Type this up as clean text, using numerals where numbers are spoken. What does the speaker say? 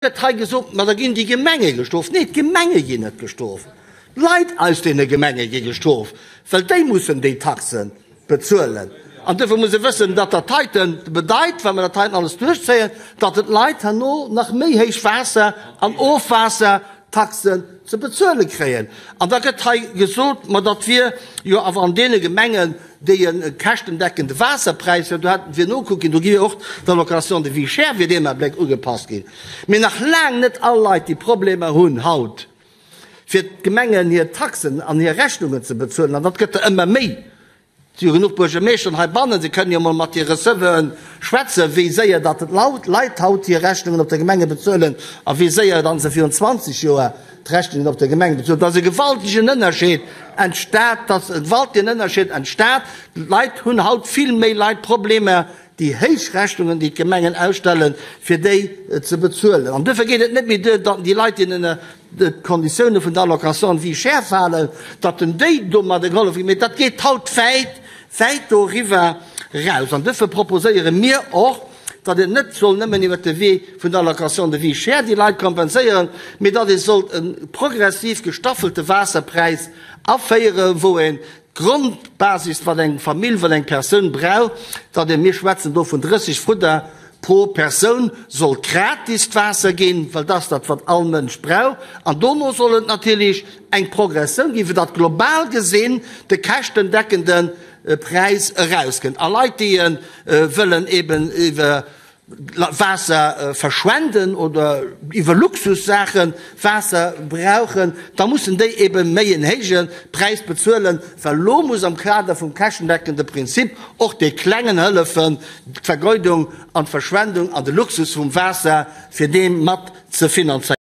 Gëtt hei gesot, ma da ginn déi Gemenge gestroft. Nee, d'Gemenge ginn net gestroft. D'Leit aus deene Gemenge gi gestroft, well déi mussen déi Taxe bezuelen. An duerfir muss ee wëssen, datt dat heiten bedeit, wa mer dat heiten alles duerchzéien, datt et d'Leit herno nach méi héich Waasser an Ofwaassertaxen ze bezuele kréien. An da gëtt hei gesot, ma dat wier jo awer an deene Gemengen, déi e käschtendeckende Waasserpräis huet, do hätten wir nokuckt ginn, do gi jo och d'Allocation de vie chère wier deem Abléck ugepasst ginn. Mee nach laang net all Leit, déi Problemer hunn haut, fir d'Gemengen hir Taxen an hir Rechnungen ze bezuelen, an dat gëtt der ëmmer méi, et si jo genuch Buergermeeschteren heibannen, se kënnen jo emol mat hire Receveure schwätzen, wéi séier datt d'Leit haut hir Rechnungen op der Gemenge bezuelen a wéi séier datt se virun 20 Joer d'Rechnungen op der Gemeng bezuelen. Et ass e gewaltegen Ënnerscheed entstat, et ass e gewaltegen Ënnerscheed entstat. D'Leit hunn haut, vill méi Leit Problemer, déi héich Rechnungen, déi d'Gemengen ausstellen, fir déi ze bezuelen. An duerfir geet et net méi duer, datt déi Leit, déi ënner d'Konditioune vun der Allocation de vie chère falen, datt en déi domadder gehollef ginn, mee dat geet haut wäit, wäit doriwwer eraus. An duerfir proposéiere mir och, datt een net soll nëmmen iwwert de Wee vun der Allocation de vie chère déi Leit kompenséieren, mee datt ee sollt e progressiv gestaffelte Waasserpräis aféieren, wou een d'Grondbasis, wat eng Famill, wat eng Persoun brauch, datt een, mir schwätzen do vun 30 Fudder pro Persoun, soll gratis d'Waasser ginn, well dat ass dat, wat all Mënsch brauch. An dono soll et natierlech eng Progressioun ginn, fir datt global gesinn de käschtendeckende Präis erauskënnt. A Leit, déi wëllen eben iwwer Waasser verschwenden oder iwwer Luxussaache Waasser brauchen, da mussen déi eben méi en héije Präis bezuelen, well elo muss am Kader vum käschtendeckende Prinzip och de Klengen hëllefen, d'Vergeudung an d'Verschwendung an de Luxus vum Waasser fir dee mat ze finanzéieren.